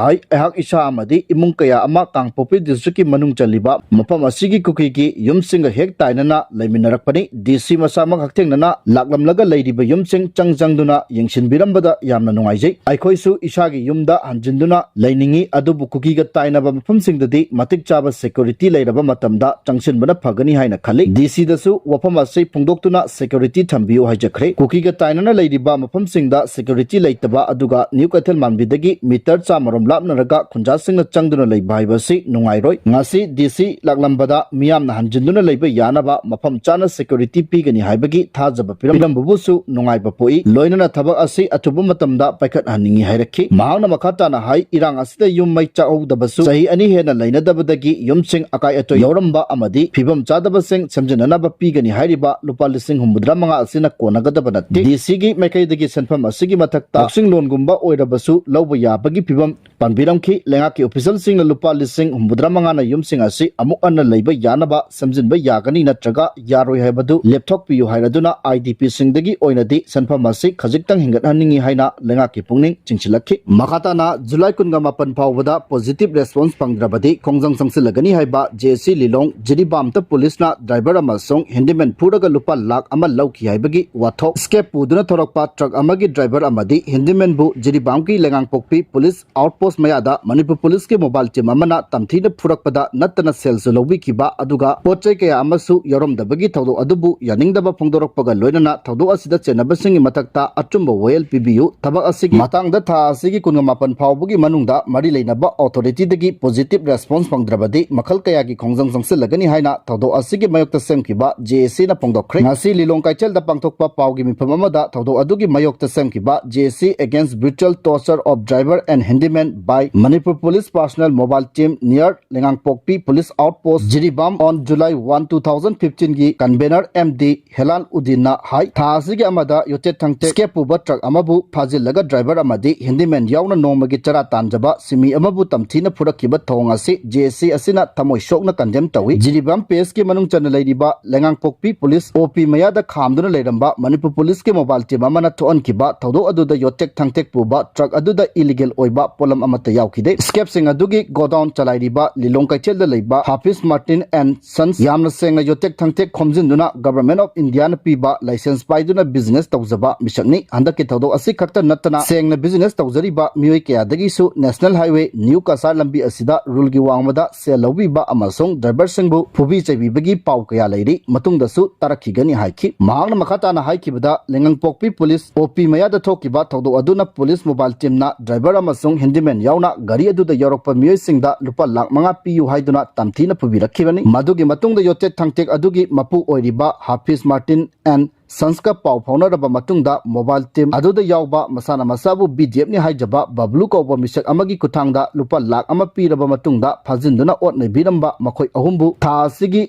ꯍꯥꯏ, ꯑꯩꯍꯥꯛ ꯏꯁꯥ ꯑꯃꯗꯤ ꯏꯃꯨꯡ ꯀꯌꯥ ꯑꯃ ꯀꯥꯡꯄꯣꯛꯄꯤ ꯗꯤꯁꯇ꯭ꯔꯤꯛꯀꯤ ꯃꯅꯨꯡ ꯆꯜꯂꯤꯕ ꯃꯐꯝ ꯑꯁꯤꯒꯤ ꯀꯨꯀꯤꯒꯤ ꯌꯨꯝꯁꯤꯡꯒ ꯍꯦꯛ ꯇꯥꯏꯅꯅ ꯂꯩꯃꯤꯟꯅꯔꯛꯄꯅꯤ꯫ ꯗꯤ ꯁꯤ ꯃꯁꯥꯃꯛ ꯍꯛꯊꯦꯡꯅꯅ ꯂꯥꯛꯂꯝꯂꯒ ꯂꯩꯔꯤꯕ ꯌꯨꯝꯁꯤꯡ ꯆꯪ ꯆꯪꯗꯨꯅ ꯌꯦꯡꯁꯤꯟꯕꯤꯔꯝꯕꯗ ꯌꯥꯝꯅ ꯅꯨꯡꯉꯥꯏꯖꯩ꯫ ꯑꯩꯈꯣꯏꯁꯨ ꯏꯁꯥꯒꯤ ꯌꯨꯝꯗ ꯍꯟꯖꯤꯟꯗꯨꯅ ꯂꯩꯅꯤꯡꯏ, ꯑꯗꯨꯕꯨ ꯀꯨꯀꯤꯒ ꯇꯥꯏꯅꯕ ꯃꯐꯝꯁꯤꯡꯗꯗꯤ ꯃꯇꯤꯛ ꯆꯥꯕ ꯁꯦꯀ꯭ꯌꯨꯔꯤꯇꯤ ꯂꯩꯔꯕ ꯃꯇꯝꯗ ꯆꯪꯁꯤꯟꯕꯅ ꯐꯒꯅꯤ ꯍꯥꯏꯅ ꯈꯜꯂꯤ꯫ ꯗꯤ ꯁꯤꯗꯁꯨ ꯋꯥꯐꯝ ꯑꯁꯤ ꯐꯣꯡꯗꯣꯛꯇꯨꯅ ꯁꯦꯀ꯭ꯌꯨꯔꯤꯇꯤ ꯊꯝꯕꯤꯌꯨ ꯍꯥꯏꯖꯈ꯭ꯔꯦ꯫ ꯀꯨꯀꯤꯒ ꯇꯥꯏꯅꯅ ꯂꯩꯔꯤꯕ ꯃꯐꯝꯁꯤꯡꯗ ꯁꯦꯀ꯭ꯌꯨꯔꯤꯇꯤ ꯂꯩꯇꯕ ꯑꯗꯨꯒ ꯅ꯭ꯌꯨ ꯀꯩꯊꯦꯜ ꯃꯥꯟꯕꯤꯗꯒꯤ ꯃꯤꯇꯔ ꯆꯥꯝꯃꯔꯣꯝ ꯂꯥꯞꯅꯔꯒ ꯈꯨꯟꯖꯥꯁꯤꯡꯅ ꯆꯪꯗꯨꯅ ꯂꯩꯕ ꯍꯥꯏꯕꯁꯤ ꯅꯨꯡꯉꯥꯏꯔꯣꯏ꯫ ꯉꯁꯤ ꯗꯤ ꯁꯤ ꯂꯥꯛꯂꯝꯕꯗ ꯃꯤꯌꯥꯝꯅ ꯍꯟꯖꯤꯟꯗꯨꯅ ꯂꯩꯕ ꯌꯥꯅꯕ ꯃꯐꯝ ꯆꯥꯅ ꯁꯦꯀ꯭ꯌꯨꯔꯤꯇꯤ ꯄꯤꯒꯅꯤ ꯍꯥꯏꯕꯒꯤ ꯊꯥꯖꯕ ꯄꯤꯔꯝꯕꯕꯨꯁꯨ ꯅꯨꯡꯉꯥꯏꯕ ꯄꯣꯛꯏ꯫ ꯂꯣꯏꯅꯅ ꯊꯕꯛ ꯑꯁꯤ ꯑꯊꯨꯕ ꯃꯇꯝꯗ ꯄꯥꯏꯈꯠꯍꯟꯅꯤꯡꯏ ꯍꯥꯏꯔꯛꯈꯤ꯫ ꯃꯍꯥꯛꯅ ꯃꯈꯥ ꯇꯥꯅ ꯍꯥꯏ, ꯏꯔꯥꯡ ꯑꯁꯤꯗ ꯌꯨꯝ ꯃꯩ ꯆꯥꯛꯍꯧꯗꯕꯁꯨ ꯆꯍꯤ ꯑꯅꯤ ꯍꯦꯟꯅ ꯂꯩꯅꯗꯕꯗꯒꯤ ꯌꯨꯝꯁꯤꯡ ꯑꯀꯥꯏ ꯑꯇꯣꯏ ꯌꯥꯎꯔꯝꯕ ꯑꯃꯗꯤ ꯐꯤꯕꯝ ꯆꯥꯗꯕꯁꯤꯡ ꯁꯦꯝꯖꯤꯟꯅꯅꯕ ꯄꯤꯒꯅꯤ ꯍꯥꯏꯔꯤꯕ ꯂꯨꯄꯥ ꯂꯤꯁꯤꯡ ꯍꯨꯝꯐꯨꯇꯔꯥ ꯃꯉꯥ ꯑꯁꯤꯅ ꯀꯣꯟꯅꯒꯗꯕ ꯅꯠꯇꯦ꯫ ꯗꯤ ꯁꯤꯒꯤ ꯃꯥꯏꯀꯩꯗꯒꯤ ꯁꯦꯟꯐꯝ ꯑꯁꯤꯒꯤ ꯃꯊꯛꯇ ꯂꯧꯁꯤꯡ ꯂꯣꯟꯒꯨꯝꯕ ꯑꯣꯏꯔꯕꯁꯨ ꯂꯧꯕ ꯌꯥꯕꯒꯤ ꯐꯤꯕꯝ ꯄꯥꯟꯕꯤꯔꯝꯈꯤ꯫ ꯂꯩꯉꯥꯛꯀꯤ ꯑꯣꯐꯤꯁꯤꯌꯦꯜꯁꯤꯡꯅ ꯂꯨꯄꯥ ꯂꯤꯁꯤꯡ ꯍꯨꯝꯐꯨꯇꯔꯥ ꯃꯉꯥꯅ ꯌꯨꯝꯁꯤꯡ ꯑꯁꯤ ꯑꯃꯨꯛ ꯍꯟꯅ ꯂꯩꯕ ꯌꯥꯅꯕ ꯁꯦꯝꯖꯤꯟꯕ ꯌꯥꯒꯅꯤ ꯅꯠꯇ꯭ꯔꯒ ꯌꯥꯔꯣꯏ ꯍꯥꯏꯕꯗꯨ ꯂꯦꯞꯊꯣꯛꯄꯤꯌꯨ ꯍꯥꯏꯔꯗꯨꯅ ꯑꯥꯏ ꯗꯤ ꯄꯤꯁꯤꯡꯗꯒꯤ ꯑꯣꯏꯅꯗꯤ ꯁꯦꯟꯐꯝ ꯑꯁꯤ ꯈꯖꯤꯛꯇꯪ ꯍꯦꯟꯒꯠꯍꯟꯅꯤꯡꯏ ꯍꯥꯏꯅ ꯂꯩꯉꯥꯛꯀꯤ ꯄꯨꯛꯅꯤꯡ ꯆꯤꯡꯁꯤꯜꯂꯛꯈꯤ꯫ ꯃꯈꯥ ꯇꯥꯅ ꯖꯨꯂꯥꯏ ꯀꯨꯟꯒ ꯃꯥꯄꯟ ꯐꯥꯎꯕꯗ ꯄꯣꯖꯤꯇꯤꯚ ꯔꯦꯁꯄꯣꯟꯁ ꯐꯪꯗ꯭ꯔꯕꯗꯤ ꯈꯣꯡꯖꯪ ꯆꯪꯁꯤꯜꯂꯒꯅꯤ ꯍꯥꯏꯕ ꯖꯦ ꯑꯦꯁ ꯁꯤ ꯂꯤꯂꯣꯡ ꯖꯤꯔꯤꯕꯥꯝꯇ ꯄꯨꯂꯤꯁꯅ ꯗ꯭ꯔꯥꯏꯚꯔ ꯑꯃꯁꯨꯡ ꯍꯦꯟꯗꯤꯃꯦꯟ ꯐꯨꯔꯒ ꯂꯨꯄꯥ ꯂꯥꯈ ꯑꯃ ꯂꯧꯈꯤ ꯍꯥꯏꯕꯒꯤ ꯋꯥꯊꯣꯛ꯫ ꯁ꯭ꯀꯦꯞ ꯄꯨꯗꯨꯅ ꯊꯧꯔꯛꯄ ꯇ꯭ꯔꯛ ꯑꯃꯒꯤ ꯗ꯭ꯔꯥꯏꯚꯔ ꯑꯃꯗꯤ ꯍꯦꯟꯗꯤꯃꯦꯟꯕꯨ ꯖꯤꯔꯤꯕꯥꯝꯒꯤ ꯂꯩꯉꯥꯡꯄꯣꯛꯄꯤ ꯄꯨꯂꯤꯁ ꯑꯥꯎꯠꯄꯣꯁ ꯃꯌꯥꯗ ꯃꯅꯤꯄꯨꯔ ꯄꯨꯂꯤꯁꯀꯤ ꯃꯣꯕꯥꯏꯜ ꯇꯤꯝ ꯑꯃꯅ ꯇꯝꯊꯤꯅ ꯐꯨꯔꯛꯄꯗ ꯅꯠꯇꯅ ꯁꯦꯜꯁꯨ ꯂꯧꯕꯤꯈꯤꯕ, ꯑꯗꯨꯒ ꯄꯣꯠ ꯆꯩ ꯀꯌꯥ ꯑꯃꯁꯨ ꯌꯥꯎꯔꯝꯗꯕꯒꯤ ꯊꯧꯗꯣꯛ ꯑꯗꯨꯕꯨ ꯌꯥꯅꯤꯡꯗꯕ ꯐꯣꯡꯗꯣꯔꯛꯄꯒ ꯂꯣꯏꯅꯅ ꯊꯧꯗꯣꯛ ꯑꯁꯤꯗ ꯆꯦꯟꯅꯕꯁꯤꯡꯒꯤ ꯃꯊꯛꯇ ꯑꯆꯨꯝꯕ ꯋꯥꯌꯦꯜ ꯄꯤꯕꯤꯌꯨ꯫ ꯊꯕꯛ ꯑꯁꯤꯒꯤ ꯃꯇꯥꯡꯗ ꯊꯥ ꯑꯁꯤꯒꯤ ꯀꯨꯟꯃꯥꯄꯟ ꯐꯥꯎꯕꯒꯤ ꯃꯅꯨꯡꯗ ꯃꯔꯤ ꯂꯩꯅꯕ ꯑꯣꯊꯣꯔꯤꯇꯤꯗꯒꯤ ꯄꯣꯖꯤꯇꯤꯚ ꯔꯦꯁꯄꯣꯟꯁ ꯐꯪꯗ꯭ꯔꯕꯗꯤ ꯃꯈꯜ ꯀꯌꯥꯒꯤ ꯈꯣꯡꯖꯪ ꯆꯪꯁꯤꯜꯂꯒꯅꯤ ꯍꯥꯏꯅ ꯊꯧꯗꯣꯛ ꯑꯁꯤꯒꯤ ꯃꯥꯌꯣꯛꯇ ꯁꯦꯝꯈꯤꯕ ꯖꯦ ꯑꯦꯁ ꯁꯤꯅ ꯐꯣꯡꯗꯣꯛꯈ꯭ꯔꯦ꯫ ꯉꯁꯤ ꯂꯤꯂꯣꯡ ꯀꯩꯊꯦꯜꯗ ꯄꯥꯡꯊꯣꯛꯄ ꯄꯥꯎꯒꯤ ꯃꯤꯐꯝ ꯑꯃꯗ ꯊꯧꯗꯣꯛ ꯑꯗꯨꯒꯤ ꯃꯥꯌꯣꯛꯇ ꯁꯦꯝꯈꯤꯕ J A C Against Brutal Torture of Driver and Handyman by Manipur Police Personnel Mobile Team near ꯂꯩꯉꯥꯡꯄꯣꯛꯄꯤ Police Outpost, Jiribam on July one, two thousand fifteen ꯒꯤ convener M D ꯍꯦꯂꯥꯜ ꯎꯗꯤꯟꯅ ꯍꯥꯏ, ꯊꯥ ꯑꯁꯤꯒꯤ ꯑꯃꯗ ꯌꯣꯠꯆꯦꯠ ꯊꯥꯡꯆꯦꯠ ꯁ꯭ꯀꯦꯞ ꯄꯨꯕ ꯇ꯭ꯔꯛ ꯑꯃꯕꯨ ꯐꯥꯖꯤꯜꯂꯒ ꯗ꯭ꯔꯥꯏꯚꯔ ꯑꯃꯗꯤ ꯍꯦꯟꯗꯤꯃꯦꯟ ꯌꯥꯎꯅ ꯅꯣꯡꯃꯒꯤ ꯆꯔꯥ ꯇꯥꯟꯖꯕ ꯁꯤꯟꯃꯤ ꯑꯃꯕꯨ ꯇꯝꯊꯤꯅ ꯐꯨꯔꯛꯈꯤꯕ ꯊꯧꯑꯣꯡ ꯑꯁꯤ J A C ꯑꯁꯤꯅ ꯊꯃꯣꯏ ꯁꯣꯛꯅ ꯀꯟꯗꯦꯝ ꯇꯧꯏ꯫ ꯖꯤꯔꯤꯕꯥꯝ ꯄꯤ ꯑꯦꯁꯀꯤ ꯃꯅꯨꯡ ꯆꯟꯅ ꯂꯩꯔꯤꯕ ꯂꯩꯉꯥꯡꯄꯣꯛꯄꯤ ꯄꯨꯂꯤꯁ ꯑꯣ ꯄꯤ ꯃꯌꯥꯗ ꯈꯥꯝꯗꯨꯅ ꯂꯩꯔꯝꯕ ꯃꯅꯤꯄꯨꯔ ꯄꯨꯂꯤꯁꯀꯤ ꯃꯣꯕꯥꯏꯜ ꯇꯤꯝ ꯑꯃꯅ ꯊꯣꯛꯍꯟꯈꯤꯕ ꯊꯧꯗꯣꯛ ꯑꯗꯨꯗ ꯌꯣꯠꯆꯦꯛ ꯊꯥꯡꯆꯦꯛ ꯄꯨꯕ ꯇ꯭ꯔꯛ ꯑꯗꯨꯗ ꯏꯂꯤꯒꯦꯜ ꯑꯣꯏꯕ ꯄꯣꯠꯂꯝ ꯑꯃꯠꯇ ꯌꯥꯎꯈꯤꯗꯦ꯫ ꯁ꯭ꯀꯦꯞꯁꯤꯡ ꯑꯗꯨꯒꯤ ꯒꯣꯗꯥꯎꯟ ꯆꯂꯥꯏꯔꯤꯕ ꯂꯤꯂꯣꯡ ꯀꯩꯊꯦꯜꯗ ꯂꯩꯕ Hafiz Martin and Sons ꯌꯥꯝꯅ ꯁꯦꯡꯅ ꯌꯣꯠꯆꯦꯛ ꯊꯥꯡꯆꯦꯛ ꯈꯣꯝꯖꯤꯟꯗꯨꯅ Government of Indiaꯅ ꯄꯤꯕ ꯂꯥꯏꯁꯦꯟꯁ ꯄꯥꯏꯗꯨꯅ ꯕꯤꯖꯤꯅꯦꯁ ꯇꯧꯖꯕ ꯃꯤꯁꯛꯅꯤ꯫ ꯍꯟꯗꯛꯀꯤ ꯊꯧꯗꯣꯛ ꯑꯁꯤ ꯈꯛꯇ ꯅꯠꯇꯅ ꯁꯦꯡꯅ ꯕꯤꯖꯤꯅꯦꯁ ꯇꯧꯖꯔꯤꯕ ꯃꯤꯑꯣꯏ ꯀꯌꯥꯗꯒꯤꯁꯨ ꯅꯦꯁꯅꯦꯜ ꯍꯥꯏꯋꯦ ꯅ꯭ꯌꯨ ꯀꯁꯥꯔ ꯂꯝꯕꯤ ꯑꯁꯤꯗ ꯔꯨꯜꯒꯤ ꯋꯥꯡꯃꯗ ꯁꯦꯜ ꯂꯧꯕꯤꯕ ꯑꯃꯁꯨꯡ ꯗ꯭ꯔꯥꯏꯚꯔꯁꯤꯡꯕꯨ ꯐꯨꯕꯤ ꯆꯩꯕꯤꯕꯒꯤ ꯄꯥꯎ ꯀꯌꯥ ꯂꯩꯔꯤ꯫ ꯃꯇꯨꯡꯗꯁꯨ ꯇꯥꯔꯛꯈꯤꯒꯅꯤ ꯍꯥꯏꯈꯤ꯫ ꯃꯍꯥꯛꯅ ꯃꯈꯥ ꯇꯥꯅ ꯍꯥꯏꯈꯤꯕꯗ, ꯂꯩꯉꯥꯡꯄꯣꯛꯄꯤ ꯄꯨꯂꯤꯁ ꯑꯣ ꯄꯤ ꯃꯌꯥꯗ ꯊꯣꯛꯈꯤꯕ ꯊꯧꯗꯣꯛ ꯑꯗꯨꯅ ꯄꯨꯂꯤꯁ ꯃꯣꯕꯥꯏꯜ ꯇꯤꯝꯅ ꯗ꯭ꯔꯥꯏꯚꯔ ꯑꯃꯁꯨꯡ ꯍꯦꯟꯗꯤꯃꯦꯟ ꯌꯥꯎꯅ ꯒꯥꯔꯤ ꯑꯗꯨꯗ ꯌꯥꯎꯔꯛꯄ ꯃꯤꯑꯣꯏꯁꯤꯡꯗ ꯂꯨꯄꯥ ꯂꯥꯈ ꯃꯉꯥ ꯄꯤꯌꯨ ꯍꯥꯏꯗꯨꯅ ꯇꯝꯊꯤꯅ ꯐꯨꯕꯤꯔꯛꯈꯤꯕꯅꯤ꯫ ꯃꯗꯨꯒꯤ ꯃꯇꯨꯡꯗ ꯌꯣꯠꯆꯦꯠ ꯊꯥꯡꯆꯦꯛ ꯑꯗꯨꯒꯤ ꯃꯄꯨ ꯑꯣꯏꯔꯤꯕ Hafiz Martin and ꯁꯟꯁꯀ ꯄꯥꯎ ꯐꯥꯎꯅꯔꯕ ꯃꯇꯨꯡꯗ, ꯃꯣꯕꯥꯏꯜ ꯇꯤꯝ ꯑꯗꯨꯗ ꯌꯥꯎꯕ ꯃꯁꯥꯅ ꯃꯁꯥꯕꯨ ꯕꯤ ꯖꯤ ꯑꯦꯐꯅꯤ ꯍꯥꯏꯖꯕ ꯕꯕ꯭ꯂꯨ ꯀꯧꯕ ꯃꯤꯁꯛ ꯑꯃꯒꯤ ꯈꯨꯠꯊꯥꯡꯗ ꯂꯨꯄꯥ ꯂꯥꯈ ꯑꯃ ꯄꯤꯔꯕ ꯃꯇꯨꯡꯗ ꯐꯥꯖꯤꯟꯗꯨꯅ ꯑꯣꯠ ꯅꯩꯕꯤꯔꯝꯕ ꯃꯈꯣꯏ ꯑꯍꯨꯝꯕꯨ ꯊꯥ ꯑꯁꯤꯒꯤ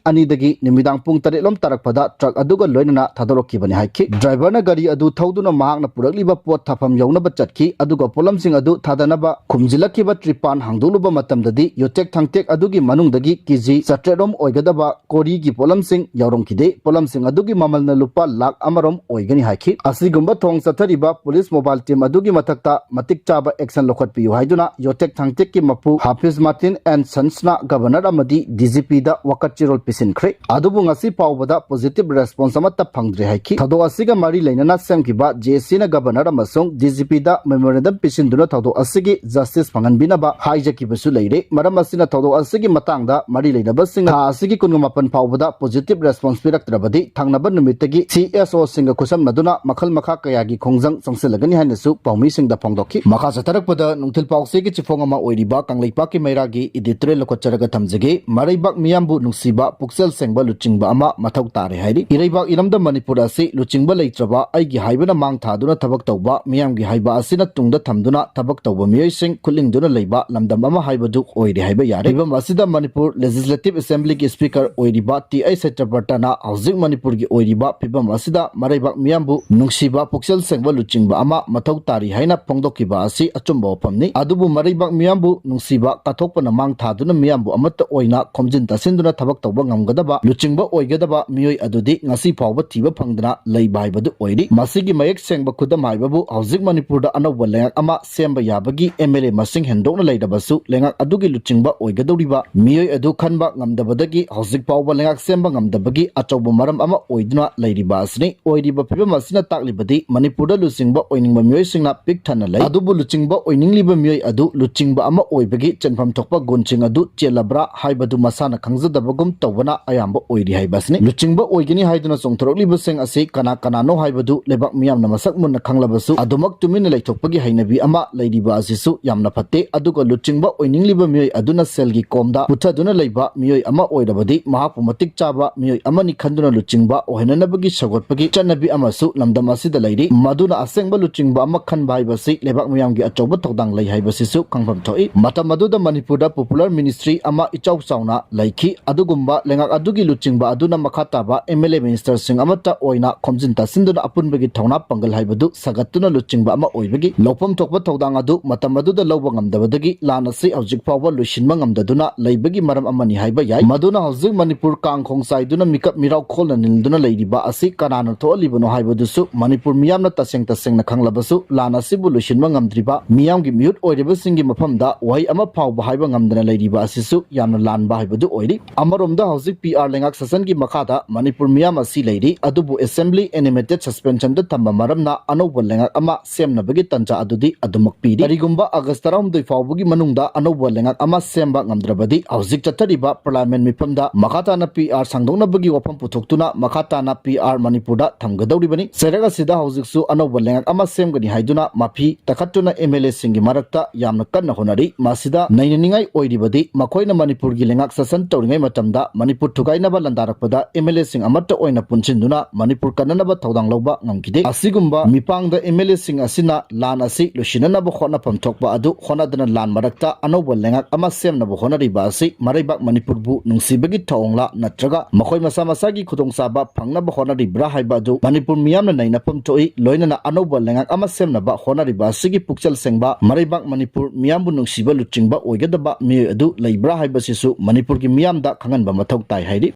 ꯑꯅꯤꯗꯒꯤ ꯅꯨꯃꯤꯗꯥꯡ ꯄꯨꯡ ꯇꯔꯦꯠ ꯂꯣꯝ ꯇꯥꯔꯛꯄꯗ ꯇ꯭ꯔꯛ ꯑꯗꯨꯒ ꯂꯣꯏꯅꯅ ꯊꯥꯗꯣꯔꯛꯈꯤꯕꯅꯤ ꯍꯥꯏꯈꯤ꯫ ꯗ꯭ꯔꯥꯏꯚꯔꯅ ꯒꯥꯔꯤ ꯑꯗꯨ ꯊꯧꯗꯨꯅ ꯃꯍꯥꯛꯅ ꯄꯨꯔꯛꯂꯤꯕ ꯄꯣꯠ ꯊꯥꯐꯝ ꯌꯧꯅꯕ ꯆꯠꯈꯤ, ꯑꯗꯨꯒ ꯄꯣꯠꯂꯝꯁꯤꯡ ꯑꯗꯨ ꯊꯥꯗꯅꯕ ꯈꯨꯝꯖꯤꯜꯂꯛꯈꯤꯕ ꯇ꯭ꯔꯤꯄꯥꯟ ꯍꯥꯡꯗꯣꯛꯂꯨꯕ ꯃꯇꯝꯗꯗꯤ, ꯌꯣꯠꯊꯦꯛ ꯊꯥꯡꯊꯦꯛ ꯑꯗꯨꯒꯤ ꯃꯅꯨꯡꯗꯒꯤ ꯀꯦ ꯖꯤ ꯆꯥꯇ꯭ꯔꯦꯠ ꯔꯣꯝ ꯑꯣꯏꯒꯗꯕ ꯀꯣꯔꯤꯒꯤ ꯄꯣꯠꯂꯝꯁꯤꯡ ꯌꯥꯎꯔꯝꯈꯤꯗꯦ꯫ ꯄꯣꯠꯂꯝꯁꯤꯡ ꯑꯗꯨꯒꯤ ꯃꯃꯜꯅ ꯂꯨꯄꯥ ꯂꯥꯈ ꯑꯃꯔꯣꯝ ꯑꯣꯏꯒꯅꯤ ꯍꯥꯏꯈꯤ꯫ ꯑꯁꯤꯒꯨꯝꯕ ꯊꯧꯑꯣꯡ ꯆꯠꯊꯔꯤꯕ ꯄꯨꯂꯤꯁ ꯃꯣꯕꯥꯏꯜ ꯇꯤꯝ ꯑꯗꯨꯒꯤ ꯃꯊꯛꯇ ꯃꯇꯤꯛ ꯆꯥꯕ ꯑꯦꯛꯁꯟ ꯂꯧꯈꯠꯄꯤꯌꯨ ꯍꯥꯏꯗꯨꯅ ꯌꯣꯠꯊꯦꯛ ꯊꯥꯡꯊꯦꯛꯀꯤ ꯃꯄꯨ ꯍꯥꯐꯤꯖ ꯃꯥꯔꯇꯤꯟ ꯑꯦꯟ ꯁꯟꯁꯅ ꯒꯕꯔꯅꯔ ꯑꯃꯗꯤ ꯗꯤ ꯖꯤ ꯄꯤꯗ ꯋꯥꯀꯠ ꯆꯦꯔꯣꯜ ꯄꯤꯁꯤꯟꯈ꯭ꯔꯦ꯫ ꯑꯗꯨꯕꯨ ꯉꯁꯤ ꯐꯥꯎꯕꯗ ꯄꯣꯖꯤꯇꯤꯚ ꯔꯦꯁꯄꯣꯟꯁ ꯑꯃꯠꯇ ꯐꯪꯗ꯭ꯔꯤ ꯍꯥꯏꯈꯤ꯫ ꯊꯧꯗꯣꯛ ꯑꯁꯤꯒ ꯃꯔꯤ ꯂꯩꯅꯅ ꯁꯦꯝꯈꯤꯕ ꯖꯦ ꯑꯦ ꯁꯤꯅ ꯒꯕꯔꯅꯔ ꯑꯃꯁꯨꯡ ꯗꯤ ꯖꯤ ꯄꯤꯗ ꯃꯦꯃꯣꯔꯦꯟꯗꯝ ꯄꯤꯁꯤꯟꯗꯨꯅ ꯊꯧꯗꯣꯛ ꯑꯁꯤꯒꯤ ꯖꯁꯇꯤꯁ ꯐꯪꯍꯟꯕꯤꯅꯕ ꯍꯥꯏꯖꯈꯤꯕꯁꯨ ꯂꯩꯔꯦ꯫ ꯃꯔꯝ ꯑꯁꯤꯅ ꯊꯧꯗꯣꯛ ꯑꯁꯤꯒꯤ ꯃꯇꯥꯡꯗ ꯃꯔꯤ ꯂꯩꯅꯕꯁꯤꯡ ꯊꯥ ꯑꯁꯤꯒꯤ ꯀꯨꯟꯃꯥꯄꯟ ꯐꯥꯎꯕꯗ ꯄꯣꯖꯤꯇꯤꯚ ꯔꯦꯁꯄꯣꯟꯁ ꯄꯤꯔꯛꯇ꯭ꯔꯕꯗꯤ ꯊꯪꯅꯕ ꯅꯨꯃꯤꯠꯇꯒꯤ ꯁꯤ ꯑꯦꯁ ꯑꯣꯁꯤꯡꯒ ꯈꯨꯠꯁꯝꯅꯗꯨꯅ ꯃꯈꯜ ꯃꯈꯥ ꯀꯌꯥꯒꯤ ꯈꯣꯡꯖꯪ ꯆꯪꯁꯤꯜꯂꯒꯅꯤ ꯍꯥꯏꯅꯁꯨ ꯄꯥꯎꯃꯤꯁꯤꯡꯗ ꯐꯣꯡꯗꯣꯛꯈꯤ꯫ ꯃꯈꯥ ꯆꯠꯊꯔꯛꯄꯗ ꯅꯨꯡꯊꯤꯜ ꯄꯥꯎꯆꯦꯒꯤ ꯆꯤꯐꯣꯡ ꯑꯃ ꯑꯣꯏꯔꯤꯕ ꯀꯪꯂꯩꯄꯥꯛꯀꯤ ꯃꯩꯔꯥꯒꯤ ꯏꯗꯤꯇꯣꯔꯤꯌꯦꯜ ꯂꯧꯈꯠꯆꯔꯒ ꯊꯝꯖꯒꯦ꯫ ꯃꯔꯩꯕꯥꯛ ꯃꯤꯌꯥꯝꯕꯨ ꯅꯨꯡꯁꯤꯕ, ꯄꯨꯛꯆꯦꯜ ꯁꯦꯡꯕ ꯂꯨꯆꯤꯡꯕ ꯑꯃ ꯃꯊꯧ ꯇꯥꯔꯦ ꯍꯥꯏꯔꯤ꯫ ꯏꯔꯩꯕꯥꯛ ꯏꯔꯝꯗꯝ ꯃꯅꯤꯄꯨꯔ ꯑꯁꯤ ꯂꯨꯆꯤꯡꯕ ꯂꯩꯇ꯭ꯔꯕ, ꯑꯩꯒꯤ ꯍꯥꯏꯕꯅ ꯃꯥꯡ ꯊꯥꯗꯨꯅ ꯊꯕꯛ ꯇꯧꯕ, ꯃꯤꯌꯥꯝꯒꯤ ꯍꯥꯏꯕ ꯑꯁꯤꯅ ꯇꯨꯡꯗ ꯊꯝꯗꯨꯅ ꯊꯕꯛ ꯇꯧꯕ ꯃꯤꯑꯣꯏꯁꯤꯡ ꯈꯨꯠꯂꯤꯡꯗꯨꯅ ꯂꯩꯕ ꯂꯝꯗꯝ ꯑꯃ ꯍꯥꯏꯕꯗꯨ ꯑꯣꯏꯔꯦ ꯍꯥꯏꯕ ꯌꯥꯔꯦ꯫ ꯐꯤꯕꯝ ꯑꯁꯤꯗ ꯃꯅꯤꯄꯨꯔ ꯂꯦꯖꯤꯁꯂꯦꯇꯤꯚ ꯑꯦꯁꯦꯝꯕ꯭ꯂꯤꯒꯤ ꯁ꯭ꯄꯤꯀꯔ ꯑꯣꯏꯔꯤꯕ ꯇꯤ ꯑꯩꯆ ꯁꯇ꯭ꯌꯕ꯭ꯔꯇꯅ ꯍꯧꯖꯤꯛ ꯃꯅꯤꯄꯨꯔꯒꯤ ꯑꯣꯏꯔꯤꯕ ꯐꯤꯕꯝ ꯑꯁꯤꯗ ꯃꯔꯩꯕꯥꯛ ꯃꯤꯌꯥꯝꯕꯨ ꯅꯨꯡꯁꯤꯕ, ꯄꯨꯛꯆꯦꯜ ꯁꯦꯡꯕ ꯂꯨꯆꯤꯡꯕ ꯑꯃ ꯃꯊꯧ ꯇꯥꯔꯤ ꯍꯥꯏꯅ ꯐꯣꯡꯗꯣꯛꯈꯤꯕ ꯑꯁꯤ ꯑꯆꯨꯝꯕ ꯋꯥꯐꯝꯅꯤ꯫ ꯑꯗꯨꯕꯨ ꯃꯔꯩꯕꯥꯛ ꯃꯤꯌꯥꯝꯕꯨ ꯅꯨꯡꯁꯤꯕ ꯀꯠꯊꯣꯛꯄꯅ ꯃꯥꯡ ꯊꯥꯗꯨꯅ ꯃꯤꯌꯥꯝꯕꯨ ꯑꯃꯠꯇ ꯑꯣꯏꯅ ꯈꯣꯝꯖꯤꯟ ꯇꯥꯁꯤꯟꯗꯨꯅ ꯊꯕꯛ ꯇꯧꯕ ꯉꯝꯒꯗꯕ, ꯂꯨꯆꯤꯡꯕ ꯑꯣꯏꯒꯗꯕ ꯃꯤꯑꯣꯏ ꯑꯗꯨꯗꯤ ꯉꯁꯤ ꯐꯥꯎꯕ ꯊꯤꯕ ꯐꯪꯗꯅ ꯂꯩꯕ ꯍꯥꯏꯕꯗꯨ ꯑꯣꯏꯔꯤ꯫ ꯃꯁꯤꯒꯤ ꯃꯌꯦꯛ ꯁꯦꯡꯕ ꯈꯨꯗꯝ ꯍꯥꯏꯕꯕꯨ ꯍꯧꯖꯤꯛ ꯃꯅꯤꯄꯨꯔꯗ ꯑꯅꯧꯕ ꯂꯩꯉꯥꯛ ꯑꯃ ꯁꯦꯝꯕ ꯌꯥꯕꯒꯤ ꯑꯦꯝ ꯑꯦꯜ ꯑꯦ ꯃꯁꯤꯡ ꯍꯦꯟꯗꯣꯛꯅ ꯂꯩꯔꯕꯁꯨ, ꯂꯩꯉꯥꯛ ꯑꯗꯨꯒꯤ ꯂꯨꯆꯤꯡꯕ ꯑꯣꯏꯒꯗꯧꯔꯤꯕ ꯃꯤꯑꯣꯏ ꯑꯗꯨ ꯈꯟꯕ ꯉꯝꯗꯕꯗꯒꯤ ꯍꯧꯖꯤꯛ ꯐꯥꯎꯕ ꯂꯩꯉꯥꯛ ꯁꯦꯝꯕ ꯉꯝꯗꯕꯒꯤ ꯑꯆꯧꯕ ꯃꯔꯝ ꯑꯃ ꯑꯣꯏꯗꯨꯅ ꯂꯩꯔꯤꯕ ꯑꯁꯤꯅꯤ꯫ ꯑꯣꯏꯔꯤꯕ ꯐꯤꯕꯝ ꯑꯁꯤꯅ ꯇꯥꯛꯂꯤꯕꯗꯤ ꯃꯅꯤꯄꯨꯔꯗ ꯂꯨꯆꯤꯡꯕ ꯑꯣꯏꯅꯤꯡꯕ ꯃꯤꯑꯣꯏꯁꯤꯡꯅ ꯄꯤꯛ ꯊꯟꯅ ꯂꯩ꯫ ꯑꯗꯨꯕꯨ ꯂꯨꯆꯤꯡꯕ ꯑꯣꯏꯅꯤꯡꯂꯤꯕ ꯃꯤꯑꯣꯏ ꯑꯗꯨ ꯂꯨꯆꯤꯡꯕ ꯑꯃ ꯑꯣꯏꯕꯒꯤ ꯆꯦꯟꯐꯝ ꯊꯣꯛꯄ ꯒꯨꯟꯁꯤꯡ ꯑꯗꯨ ꯆꯦꯜꯂꯕ꯭ꯔꯥ ꯍꯥꯏꯕꯗꯨ ꯃꯁꯥꯅ ꯈꯪꯖꯗꯕꯒꯨꯝ ꯇꯧꯕꯅ ꯑꯌꯥꯝꯕ ꯑꯣꯏꯔꯤ ꯍꯥꯏꯕ ꯑꯁꯤꯅꯤ꯫ ꯂꯨꯆꯤꯡꯕ ꯑꯣꯏꯒꯅꯤ ꯍꯥꯏꯗꯨꯅ ꯆꯣꯡꯊꯣꯔꯛꯂꯤꯕꯁꯤꯡ ꯑꯁꯤ ꯀꯅꯥ ꯀꯅꯥꯅꯣ ꯍꯥꯏꯕꯗꯨ ꯂꯩꯕꯥꯛ ꯃꯤꯌꯥꯝꯅ ꯃꯁꯛ ꯃꯨꯟꯅ ꯈꯪꯂꯕꯁꯨ, ꯑꯗꯨꯃꯛ ꯇꯨꯃꯤꯟꯅ ꯂꯩꯊꯣꯛꯄꯒꯤ ꯍꯩꯅꯕꯤ ꯑꯃ ꯂꯩꯔꯤꯕ ꯑꯁꯤꯁꯨ ꯌꯥꯝꯅ ꯐꯠꯇꯦ꯫ ꯑꯗꯨꯒ ꯂꯨꯆꯤꯡꯕ ꯑꯣꯏꯅꯤꯡꯂꯤꯕ ꯃꯤꯑꯣꯏ ꯑꯗꯨꯅ ꯁꯦꯜꯒꯤ ꯀꯣꯝꯗ ꯄꯨꯊꯗꯨꯅ ꯂꯩꯕ ꯃꯤꯑꯣꯏ ꯑꯃ ꯑꯣꯏꯔꯕꯗꯤ, ꯃꯍꯥꯛꯄꯨ ꯃꯇꯤꯛ ꯆꯥꯕ ꯃꯤꯑꯣꯏ ꯑꯃꯅꯤ ꯈꯟꯗꯨꯅ ꯂꯨꯆꯤꯡꯕ ꯑꯣꯏꯍꯟꯅꯅꯕꯒꯤ ꯁꯒꯣꯜ ꯄꯒꯤ ꯆꯠꯅꯕꯤ ꯑꯃꯁꯨ ꯂꯝꯗꯝ ꯑꯁꯤꯗ ꯂꯩꯔꯤ꯫ ꯃꯗꯨꯅ ꯑꯁꯦꯡꯕ ꯂꯨꯆꯤꯡꯕ ꯑꯃ ꯈꯟꯕ ꯍꯥꯏꯕꯁꯤ ꯂꯩꯕꯥꯛ ꯃꯤꯌꯥꯝꯒꯤ ꯑꯆꯧꯕ ꯊꯧꯗꯥꯡ ꯂꯩ ꯍꯥꯏꯕꯁꯤꯁꯨ ꯈꯪꯐꯝ ꯊꯣꯛꯏ꯫ ꯃꯇꯝ ꯑꯗꯨꯗ ꯃꯅꯤꯄꯨꯔꯗ popular ministry ꯑꯃ ꯏꯆꯥꯎ ꯆꯥꯎꯅ ꯂꯩꯈꯤ꯫ ꯑꯗꯨꯒꯨꯝꯕ ꯂꯩꯉꯥꯛ ꯑꯗꯨꯒꯤ ꯂꯨꯆꯤꯡꯕ ꯑꯗꯨꯅ ꯃꯈꯥ ꯇꯥꯕ MLA ministerꯁꯤꯡ ꯑꯃꯠꯇ ꯑꯣꯏꯅ ꯈꯣꯝꯖꯤꯟ ꯇꯥꯁꯤꯟꯗꯨꯅ ꯑꯄꯨꯟꯕꯒꯤ ꯊꯧꯅꯥ ꯄꯥꯡꯒꯜ ꯍꯥꯏꯕꯗꯨ ꯁꯥꯒꯠꯇꯨꯅ ꯂꯨꯆꯤꯡꯕ ꯑꯃ ꯑꯣꯏꯕꯒꯤ ꯂꯧꯐꯝ ꯊꯣꯛꯄ ꯊꯧꯗꯥꯡ ꯑꯗꯨ ꯃꯇꯝ ꯑꯗꯨꯗ ꯂꯧꯕ ꯉꯝꯗꯕꯗꯒꯤ ꯂꯥꯟ ꯑꯁꯤ ꯍꯧꯖꯤꯛ ꯐꯥꯎꯕ ꯂꯣꯏꯁꯤꯟꯕ ꯉꯝꯗꯗꯨꯅ ꯂꯩꯕꯒꯤ ꯃꯔꯝ ꯑꯃꯅꯤ ꯍꯥꯏꯕ ꯌꯥꯏ꯫ ꯃꯗꯨꯅ ꯍꯧꯖꯤꯛ ꯃꯅꯤꯄꯨꯔ ꯀꯥꯡ ꯈꯣꯡ ꯆꯥꯏꯗꯨꯅ ꯃꯤꯀꯞ ꯃꯤꯔꯥꯎ ꯈꯣꯜꯅ ꯅꯤꯜꯗꯨꯅ ꯂꯩꯔꯤꯕ ꯑꯁꯤ ꯀꯅꯥꯅ ꯊꯣꯛꯍꯜꯂꯤꯕꯅꯣ ꯍꯥꯏꯕꯗꯨꯁꯨ ꯃꯅꯤꯄꯨꯔ ꯃꯤꯌꯥꯝꯅ ꯇꯁꯦꯡ ꯇꯁꯦꯡꯅ ꯈꯪꯂꯕꯁꯨ ꯂꯥꯟ ꯑꯁꯤꯕꯨ ꯂꯣꯏꯁꯤꯟꯕ ꯉꯝꯗ꯭ꯔꯤꯕ ꯃꯤꯌꯥꯝꯒꯤ ꯃꯤꯍꯨꯠ ꯑꯣꯏꯔꯤꯕꯁꯤꯡꯒꯤ ꯃꯐꯝꯗ ꯋꯥꯍꯩ ꯑꯃ ꯐꯥꯎꯕ ꯍꯥꯏꯕ ꯉꯝꯗꯅ ꯂꯩꯔꯤꯕ ꯑꯁꯤꯁꯨ ꯌꯥꯝꯅ ꯂꯥꯟꯕ ꯍꯥꯏꯕꯗꯨ ꯑꯣꯏꯔꯤ꯫ ꯑꯃꯔꯣꯝꯗ ꯍꯧꯖꯤꯛ PR ꯂꯩꯉꯥꯛ ꯁꯦꯁꯟꯒꯤ ꯃꯈꯥꯗ ꯃꯅꯤꯄꯨꯔ ꯃꯤꯌꯥꯝ ꯑꯁꯤ ꯂꯩꯔꯤ, ꯑꯗꯨꯕꯨ assembly animated suspensionꯗ ꯊꯝꯕ ꯃꯔꯝꯅ ꯑꯅꯧꯕ ꯂꯩꯉꯥꯛ ꯑꯃ ꯁꯦꯝꯅꯕꯒꯤ ꯇꯟꯖꯥ ꯑꯗꯨꯗꯤ ꯑꯗꯨꯃꯛ ꯄꯤꯔꯤ꯫ ꯀꯔꯤꯒꯨꯝꯕ ꯑꯥꯒꯁ ꯇꯔꯥꯍꯨꯝꯗꯣꯏ ꯐꯥꯎꯕꯒꯤ ꯃꯅꯨꯡꯗ ꯑꯅꯧꯕ ꯂꯩꯉꯥꯛ ꯑꯃ ꯁꯦꯝꯕ ꯉꯝꯗ꯭ꯔꯕꯗꯤ ꯍꯧꯖꯤꯛ ꯆꯠꯊꯔꯤꯕ parliament ꯃꯤꯐꯝꯗ ꯃꯈꯥ ꯇꯥꯅ PR ꯁꯥꯡꯗꯣꯛꯅꯕꯒꯤ ꯋꯥꯐꯝ ꯄꯨꯊꯣꯛꯇꯨꯅ ꯃꯈꯥ ꯇꯥꯅ PR ꯃꯅꯤꯄꯨꯔꯗ ꯊꯝꯒꯗꯧꯔꯤꯕꯅꯤ꯫ ꯆꯩꯔꯛ ꯑꯁꯤꯗ ꯍꯧꯖꯤꯛꯁꯨ ꯑꯅꯧꯕ ꯂꯩꯉꯥꯛ ꯑꯃ ꯁꯦꯝꯒꯅꯤ ꯍꯥꯏꯗꯨꯅ ꯃꯐꯤ ꯇꯛꯈꯠꯇꯨꯅ MLAꯁꯤꯡꯒꯤ ꯃꯔꯛꯇ ꯌꯥꯝꯅ ꯀꯟꯅ ꯍꯣꯠꯅꯔꯤ꯫ ꯃꯁꯤꯗ ꯅꯩꯅꯅꯤꯡꯉꯥꯏ ꯑꯣꯏꯔꯤꯕꯗꯤ ꯃꯈꯣꯏꯅ ꯃꯅꯤꯄꯨꯔꯒꯤ ꯂꯩꯉꯥꯛ ꯁꯥꯁꯟ ꯇꯧꯔꯤꯉꯩ ꯃꯇꯝꯗ ꯃꯅꯤꯄꯨꯔ ꯊꯨꯒꯥꯏꯅꯕ ꯂꯥꯟꯗꯥꯔꯛꯄꯗ MLAꯁꯤꯡ ꯑꯃꯠꯇ ꯑꯣꯏꯅ ꯄꯨꯟꯁꯤꯟꯗꯨꯅ ꯃꯅꯤꯄꯨꯔ ꯀꯟꯅꯅꯕ ꯊꯧꯗꯥꯡ ꯂꯧꯕ ꯉꯝꯈꯤꯗꯦ꯫ ꯑꯁꯤꯒꯨꯝꯕ ꯃꯤꯄꯥꯡꯗ MLAꯁꯤꯡ ꯑꯁꯤꯅ ꯂꯥꯟ ꯑꯁꯤ ꯂꯣꯏꯁꯤꯟꯅꯅꯕ ꯍꯣꯠꯅꯐꯝ ꯊꯣꯛꯄ ꯑꯗꯨ ꯍꯣꯠꯅꯗꯅ ꯂꯥꯟ ꯃꯔꯛꯇ ꯑꯅꯧꯕ ꯂꯩꯉꯥꯛ ꯑꯃ ꯁꯦꯝꯅꯕ ꯍꯣꯠꯅꯔꯤꯕ ꯑꯁꯤ ꯃꯔꯩꯕꯥꯛ ꯃꯅꯤꯄꯨꯔꯕꯨ ꯅꯨꯡꯁꯤꯕꯒꯤ ꯊꯧꯑꯣꯡꯂꯥ ꯅꯠꯇ꯭ꯔꯒ ꯃꯈꯣꯏ ꯃꯁꯥ ꯃꯁꯥꯒꯤ ꯈꯨꯗꯣꯡꯆꯥꯕ ꯐꯪꯅꯕ ꯍꯣꯠꯅꯔꯤꯕ꯭ꯔꯥ ꯍꯥꯏꯕ ꯑꯗꯨ ꯃꯅꯤꯄꯨꯔ ꯃꯤꯌꯥꯝꯅ ꯅꯩꯅꯐꯝ ꯊꯣꯛꯏ꯫ ꯂꯣꯏꯅꯅ ꯑꯅꯧꯕ ꯂꯩꯉꯥꯛ ꯑꯃ ꯁꯦꯝꯅꯕ ꯍꯣꯠꯅꯔꯤꯕ ꯑꯁꯤꯒꯤ ꯄꯨꯛꯆꯦꯜ ꯁꯦꯡꯕ ꯃꯔꯩꯕꯥꯛ ꯃꯅꯤꯄꯨꯔ ꯃꯤꯌꯥꯝꯕꯨ ꯅꯨꯡꯁꯤꯕ ꯂꯨꯆꯤꯡꯕ ꯑꯣꯏꯒꯗꯕ ꯃꯤꯑꯣꯏ ꯑꯗꯨ ꯂꯩꯕ꯭ꯔꯥ ꯍꯥꯏꯕꯁꯤꯁꯨ ꯃꯅꯤꯄꯨꯔꯒꯤ ꯃꯤꯌꯥꯝꯗ ꯈꯪꯍꯟꯕ ꯃꯊꯧ ꯇꯥꯏ ꯍꯥꯏꯔꯤ꯫